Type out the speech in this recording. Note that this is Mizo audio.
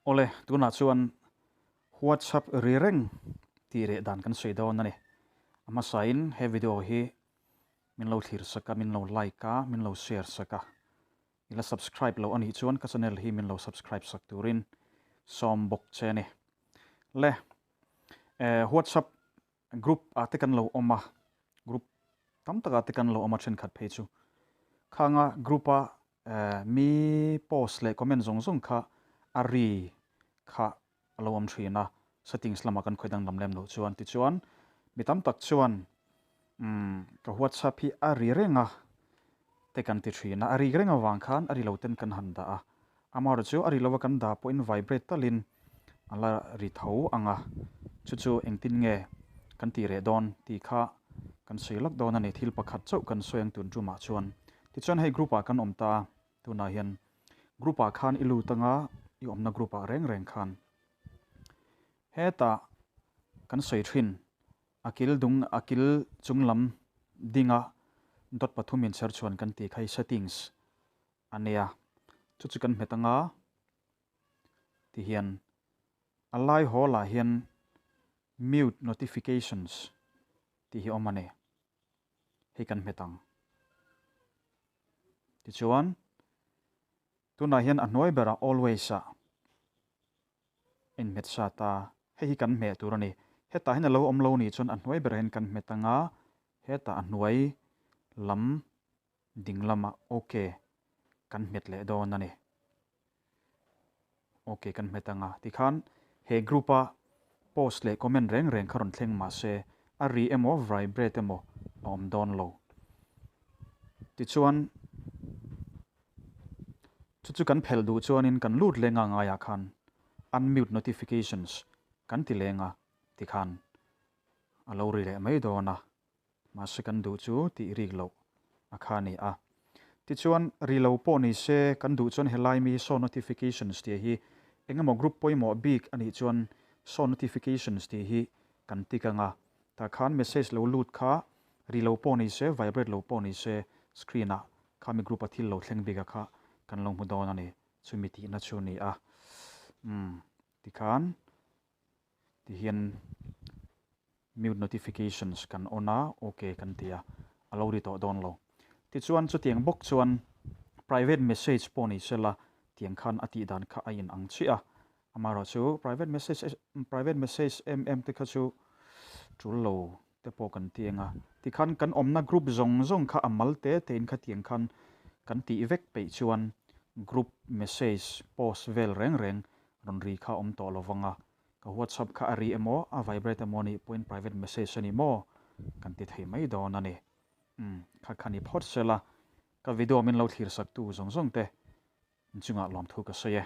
Awle, tunah chuan WhatsApp ri reng tih reh dan kan sawi dawn a ni. A hmasain he video hi min lo thlir sak a, min lo like a, min lo share sak a. I la subscribe loh a nih chuan ka channel hi min lo subscribe sak turin sawm bawk che a ni. Le, WhatsApp group ah te kan lo awm a, group tam takah te kan lo awm a thenkhat phei chu. Khanga group a mi post leh comment zawng zawng kha a ri kha a lo awm thin a, settings lamah kan khawih danglam lem loh chuan. Tichuan mi tam tak chuan umm ka WhatsApp hi a ri reng a te kan ti thin a, a ri reng avang khan a ri lo ten kan han dah a, Amaherawh chu a ri lova kan dah pawhin vibrate talin a la ri tho ang a, chu chu engtin nge kan tih reh dawn tih kha kan sawi lawk dawn a ni, thil pakhat chauh kan sawi ang tun tumah chuan. Tichuan hei group ah kan awm ta a, tunah hian group ah khan i lut anga i awmna group ah reng reng khan hetah kan sawi thin a kil dung a kil chung lam dinga dot pathum inchher chhuan kan tih kha hi settings a nia, chu chu kan hmet anga ti hian a lai haw lah hian mute notifications tih hi awm a ni, hei kan hmet ang. Tichuan tunah hian a hnuai berah always ah inhmet sa ta, hei hi kan hmeh tur a ni, hetah hian a lo awm lo nih chuan a hnuai berah hian kan hmet anga hetah a hnuai lam Ding lamah ok kan hmet leh dawn a ni. Ok kan hmet ang a, tikhan he group a post leh comment reng reng kha rawn thleng mahse a ri emaw vibrate emaw a awm dawn lo. Tichuan chu chu kan phelh duh chuanin kan lut leng a ngaiah khan unmute notifications kan ti leng a tikhan a lo ri leh mai dawn a. Mahse kan duh chu tih rik loh a kha a ni a. Tichuan, ri lo pawh ni se, kan duh chuan helai mi show notifications tih hi eng emaw group pawimawh bik a nih chuan show notifications tih hi kan tick ang a. Tah khan message lo lut kha ri lo pawh ni se, vibrate lo pawh ni se, screen ah khami group a thil lo thleng bik a kha kan lo hmu dawn a ni. Chumi tihna chu a ni a. Umm, tikhan tihian mute notifications kan on a, ok kan ti a, a lo ri tawh dawn lo. Tichuan chutiang bawk chuan private message pawh ni sela tiang khan a tih dan kha a in ang chiah a, amaherawh chu private message private message em em te kha chu tul lo te pawh kan ti ang a, tikhan kan awmna group zawng zawng kha a mal te te in khatiang khan kan tih vek peih chuan group message post vel reng reng rawn ri kha awm tawh lo vang a, Ka WhatsApp kha a ri emaw, a vibrate emaw nih pawhin private message a ni maw? Kan ti thei mai dawn a ni. Umm, kha kha ni phawt sela, ka video min lo thlir saktu zawng zawng te inchungah lawmthu ka sawi e.